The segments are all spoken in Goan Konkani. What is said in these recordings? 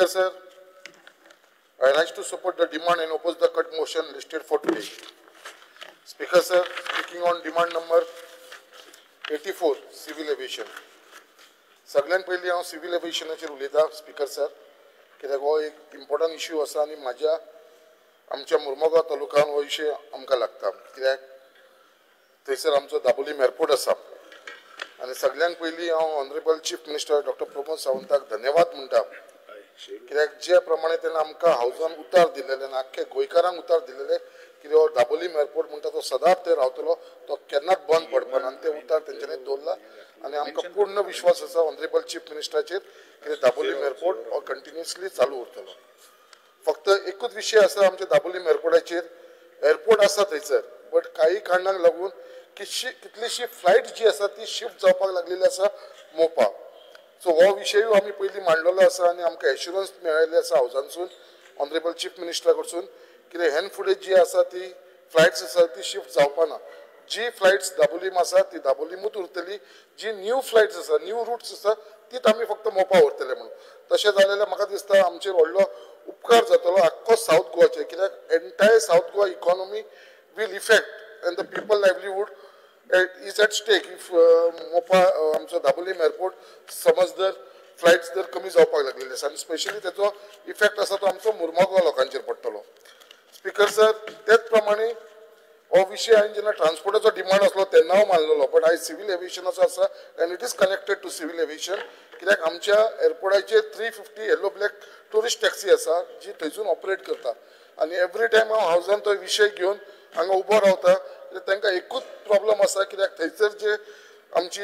Speaker sir, I rise to support the demand and oppose the cut motion listed for today. Speaker sir, speaking on demand number 84, civil aviation. सगळ्यात पयलीं हांव सिव्हील एव्हिएशनाचेर उलयतां स्पीकर सर, कित्याक हो एक इम्पॉर्टंट इश्यू आसा आनी म्हाज्या आमच्या मुर्मगांव तालुक्यान हो विशय आमकां लागता, कित्याक थंयसर आमचो दाबोलीम एअरपोर्ट आसा. आनी सगळ्यांत पयलीं हांव honourable chief minister doctor Pramod सावंताक धन्यवाद म्हणटा, कित्याक जे प्रमाणे तेणें आमकां हावजान उतार दिलेले आनी आख्खे गोंयकारांक उतार दिलेले कित्याक हो दाबोलीम एअरपोर्ट म्हणटा तो सदांच थंय रावतलो, तो केन्नाच बंद पडपाना आनी ते उतार तेंच्यांनी दवरला. आनी आमकां पूर्ण विश्वास आसा ऑनरेबल चीफ मिनिस्टराचेर कित्याक दाबोलीम एअरपोर्ट हो कंटिन्युअसली चालू उरतलो. फक्त एकूच विशय आसा आमच्या दाबोलीम एअरपोर्टाचेर, एअरपोर्ट आसा थंयसर बट काही कारणांक लागून कितलीशी फ्लायट जी आसा ती शिफ्ट जावपाक लागलेली आसा मोपा. सो हो विशयूय आमी पयलीं मांडलेलो आसा आनी आमकां एश्युरन्स मेळिल्लें आसा हावजानसून ऑनरेबल चीफ मिनिस्टरा कडसून कित्याक हेन फुडें जी आसा ती फ्लायट्स आसा ती शिफ्ट जावपा ना. जी फ्लायट्स दाबोलीम आसा ती दाबोलीमूच उरतली, जी न्यू फ्लायट्स आसा न्यू रुट्स आसा तीच आमी फक्त मोपा व्हरतले म्हणून. तशें जालें जाल्यार म्हाका दिसता आमचेर व्हडलो उपकार जातलो आख्खो सावथ गोवाचेर, कित्याक entire South Goa economy will effect and the people livelihood is at stake if Mopa आमचो दाबोलीम एअरपोर्ट समज जर फ्लायट्स जर कमी जावपाक लागलेले आसा आनी स्पेशली तेचो इफेक्ट आसा तो आमचो मुर्मगांव लोकांचेर पडटलो. स्पीकर सर, तेच प्रमाणे हो विशय हांवें जेन्ना ट्रान्सपोर्टाचो डिमांड आसलो तेन्ना हांव मानलेलो, बट आयज सिव्हील एव्हिएशनाचो आसा and it is connected to civil aviation, कित्याक आमच्या एअरपोर्टाचेर 350 येल्लो ब्लॅक ट्युरिस्ट टॅक्सी आसा जी थंयसून ऑपरेट करता आनी एवरी टायम हांव हावजान तो विशय घेवन हांगा उबो रावता. तांकां एकूच प्रॉब्लम आसा, कित्याक थंयसर जे आमची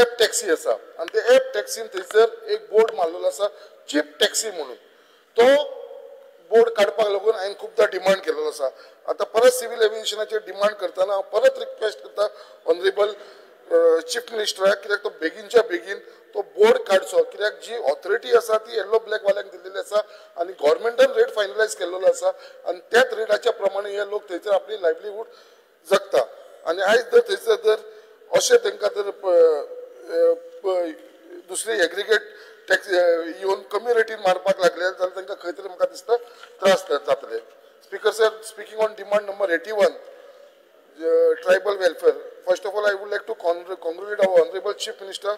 एप टॅक्सी आसा आनी ते एप टॅक्सीन थंयसर एक बोर्ड मारलेलो आसा चीप टॅक्सी म्हणून, तो बोर्ड काडपाक लागून हांवें खुबदां डिमांड केलेलो आसा. आतां परत सिव्हील एव्हिएशनाचेर डिमांड करतना हांव परत रिक्वेस्ट करता ऑनरेबल चीफ मिनिस्टराक, कित्याक तो बेगीनच्या बेगीन तो बोर्ड काडचो, कित्याक जी ऑथॉरिटी आसा ती येल्लो ब्लॅक वाल्यांक दिल्लेली आसा आनी गव्हर्मेंटान रेट फायनलायज केल्लो आसा आनी त्याच रेटाच्या प्रमाणे हे लोक थंयसर आपली लायवलीहूड जगता. आनी आयज जर थंयसर जर अशें तांकां जर दुसरी एग्रीगेट टॅक्स येवन कमी रेटीन मारपाक लागले जाल्यार तांकां खंय तरी म्हाका दिसता त्रास जातले. Speaker sir, speaking on demand number 81, tribal welfare. First of all, I would like to congratulate our Honorable Chief Minister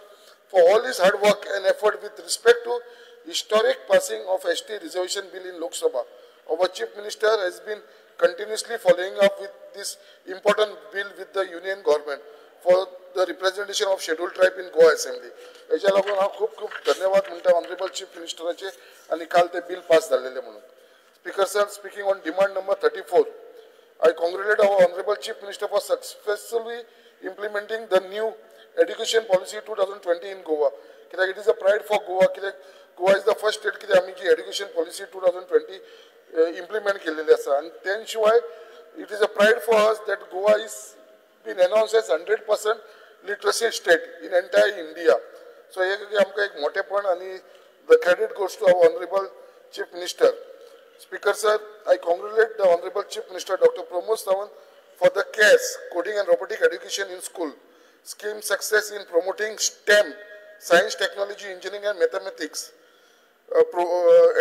for all his hard work and effort with respect to historic passing of ST reservation bill in Lok Sabha. Our Chief Minister has been continuously following up with this important bill with the Union Government for the representation of scheduled tribe in Goa Assembly. हेच्या लागून हांव खूब खूब धन्यवाद म्हणटा ऑनरेबल चीफ मिनिस्टराचे आनी काल ते बिल पास जाल्लेलें म्हणून. Speaker sir, speaking on demand number 34, I congratulate our Honorable Chief Minister for successfully implementing the new education policy 2020 in Goa. कित्याक it is a pride for Goa, कित्याक Goa is the first state कित्याक आमी जी education policy 2020 implement केलेली आसा आनी तेन शिवाय it is a pride for us that Goa is been announced as 100% literacy state in entire India. So हे आमकां एक मोठेपण आनी the credit goes to our Honorable Chief Minister. Speaker sir, I congratulate the Honorable Chief Minister Dr. Pramod Sawant for the CARES, Coding and Robotic Education in School scheme success in promoting STEM, Science, Technology, Engineering and Mathematics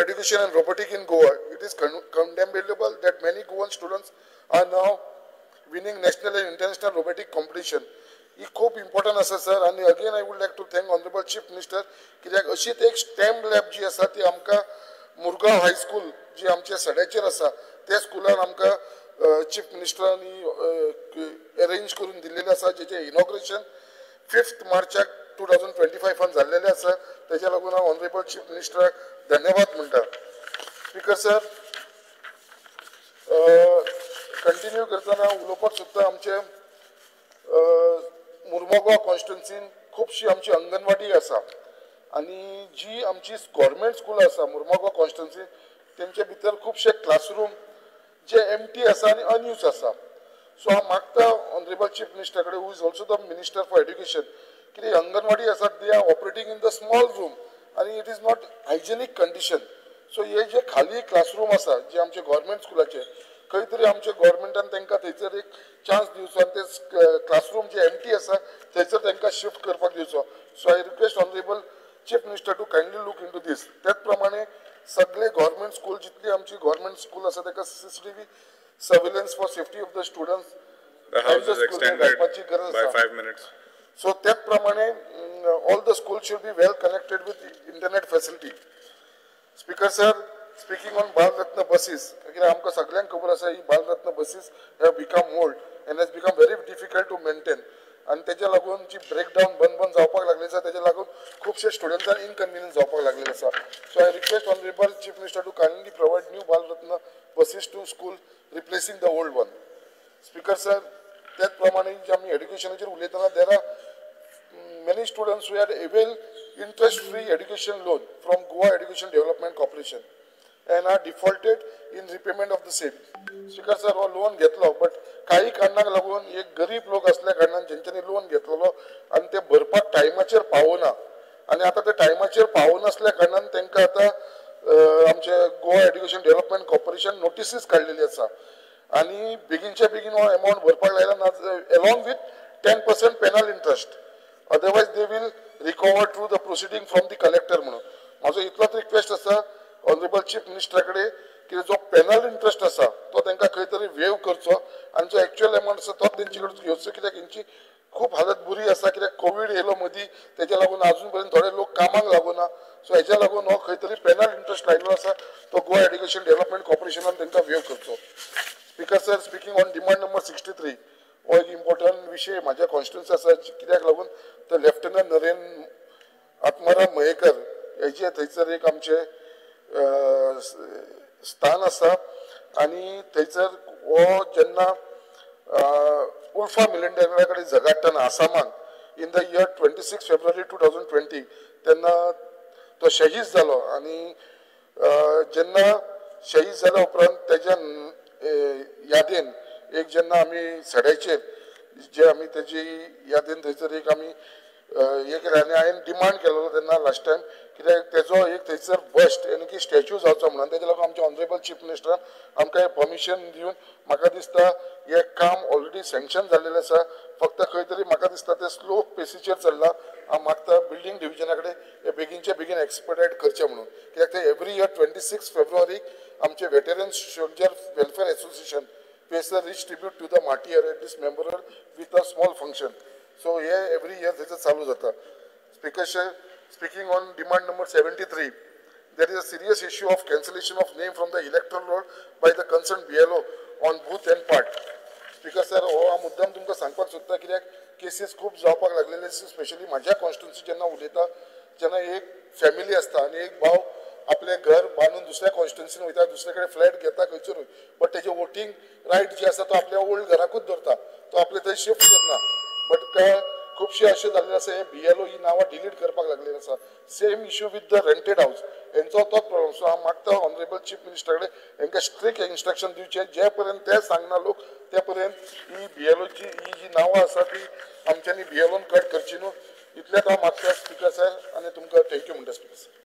education and robotic in Goa. It is commendable that many Goan students are now winning national and international robotic competition. ही खूब इम्पॉर्टंट आसा सर. आनी again I would like to thank Honorable Chief Minister, कित्याक अशीच एक स्टेम लॅब जी आसा ती आमकां मुरगांव हायस्कूल जी आमच्या सड्याचेर आसा त्या स्कुलान आमकां चीफ मिनिस्टरांनी अरेंज करून दिल्लेलें आसा, जेचें इनॉग्रेशन 5 मार्चाक 2025 जाल्लेलें आसा. तेच्या लागून हांव ऑनरेबल चीफ मिनिस्टराक धन्यवाद म्हणटा. स्पीकर सर, कंटिन्यू करतना उलोवपाक सोदता आमचे मुर्मगांव कॉन्स्टिट्युन्सीन खुबशी आमची अंगणवाडी आसा आनी जी आमची गव्हर्मेंट स्कूल आसा मुर्मगांव कॉन्स्टिट्युन्सी तेंचे भितर खुबशे क्लासरूम जे एमटी आसा आनी अनयूज आसा. सो हांव मागता ऑनरेबल चीफ मिनिस्टर कडेन, who is also the minister for education, कितें अंगणवाडी आसा they are operating in the small room आनी it is not hygienic condition. So हे जे खाली क्लासरूम आसा जे आमचे गव्हर्मेंट स्कुलाचे, खंय तरी आमच्या गव्हर्मेंटान तांकां थंयसर एक चान्स दिवचो आनी ते क्लासरूम जे एमटी आसा थंयसर तांकां शिफ्ट करपाक दिवचो. So I request honourable Chief Minister to kindly look into this. त्याच प्रमाणे सगळे गव्हर्मेंट स्कूल, जितली आमची गव्हर्मेंट स्कूल आसा, ताका CCTV surveillance for safety of the students The House is extended घालपाची गरज by आसा. 5 minutes. सो त्याच प्रमाणे all the school should be well connected with internet facility. Speaker sir, speaking on Bal Ratna buses, कित्याक आमकां सगळ्यांक खबर आसा, ही Bal Ratna buses have become old and has become very difficult to maintain, आनी तेच्या लागून जी ब्रेकडावन बंद बंद जावपाक लागली आसा, तेच्या लागून खुबशे स्टुडंट्सांक इनकन्विनियन्स जावपाक लागलेले आसा. So I request honourable Chief Minister to kindly provide new Bal Ratna buses to school, replacing the old one. Speaker sir, त्याच प्रमाणे जे आमी एड्युकेशनाचेर उलयतना, there are many students who had availed interest-free education loan from Goa Education Development Corporation and are defaulted in repayment of the same. Speaker sir, हो लोन घेतलो, बट काही कारणाक लागून एक गरीब लोक असल्या कारणान जेंच्यांनी लोन घेतलेलो आनी ते भरपाक टायमाचेर पावना, आनी आतां ते टायमाचेर पावनासल्या कारणान तांकां आतां आमचे Goa education development corporation notices काडलेली आसा, आनी बेगीनच्या बेगीन हो एमावंट भरपाक लायला ना, along with 10% penal interest, otherwise they will recover through the proceeding from the collector. म्हणून म्हाजो इतलोच रिक्वेस्ट आसा ऑनरेबल चीफ मिनिस्टरा कडेन की जो पेनल इंट्रस्ट आसा तो तांकां खंय तरी वेव करचो आनी जो एक्चुअल एमावंट आसा तो तेंचे कडेन घेवचो, कित्याक हेंची खूब हालत बरी आसा, कित्याक कोवीड येयलो मदीं, तेज्या लागून अजून पर्यंत थोडे लोक कामाक लागूना. सो हेज्या लागून हो खंय तरी पेनल इंट्रस्ट लायिल्लो आसा तो गोवा एड्युकेशन डेव्हलपमेंट कॉर्पोरेशनान तांकां वेव करचो. Speaker sir, speaking on demand number 63, हो एक इम्पॉर्टंट विशय म्हाज्या कॉन्स्टिट्युन्सी आसा, कित्याक लागून तर लेफ्टनंट नरेन आत्माराम मयेकर हेजे थंयसर एक आमचे स्थान आसा, आनी थंयसर हो जेन्ना उल्फा मिलिटरा कडेन झगडटना आसामाक in the year 26 February 2020, तेन्ना तो शहीद जालो, आनी जेन्ना शहीद जाल्या उपरांत तेज्या यादीन एक जेन्ना आमी सड्याचेर जे आमी तेजी यादीन थंयसर एक आमी हे केलें, आनी हांवें डिमांड केलेलो तेन्ना लास्ट टायम, कित्याक तेजो एक थंयसर बस्ट यानी की स्टॅच्यू जावचो म्हणून, तेज्या लागून आमच्या ऑनरेबल चीफ मिनिस्टरान आमकां हें परमिशन दिवन म्हाका दिसता हें काम ऑलरेडी सँक्शन जाल्लेलें आसा, फक्त खंय तरी म्हाका दिसता तें स्लो पेसीचेर चल्लां. हांव मागता बिल्डींग डिविजना कडेन हें बेगीनच्या बेगीन एक्सपेडायट करचें म्हणून, कित्याक ते एवरी इयर 26 फेब्रुवारीक आमचे veteran soldier welfare association pays a rich tribute to the martyr at this memorial with a small function. So hey every year तेजें चालू जाता. Speaker sir, speaking on demand number 73, there is a serious issue of cancellation of name from the electoral roll by the concerned BLO on booth and part. Speaker sir, हो हांव मुद्दाम तुमकां सांगपाक सोदता, कित्याक केसीस खूब जावपाक लागलेले, स्पेशली म्हाज्या कॉन्स्टिट्युन्सी जेन्ना उलयता, जेन्ना एक फॅमिली आसता आनी एक भाव आपलें घर बांदून दुसऱ्या कॉन्स्टिट्युन्सीन वयता, दुसरे कडेन फ्लॅट घेता खंयसरूय, बट तेजे वोटींग रायट जे आसा तो आपल्या ओल्ड घराकूच दवरता, तो आपले थंय शिफ्ट करना. बट खुबशे अशें जाल्लें आसा, हे BLO ही नांवां डिलीट करपाक लागलेली आसा. Same issue with the rented house, हेंचो तोच प्रॉब्लम. सो हांव मागता ऑनरेबल चीफ मिनिस्टरा कडेन हेंकां स्ट्रिक्ट इन्स्ट्रक्शन दिवचें, जे पर्यंत ते सांगना लोक ते पर्यंत ही BLOची ही जी नांवां आसा ती आमच्यांनी BLOन कट करची न्हू, इतलेंच हांव मागता स्पिकर सर, आनी तुमकां thank you म्हणटा स्पिकर सर.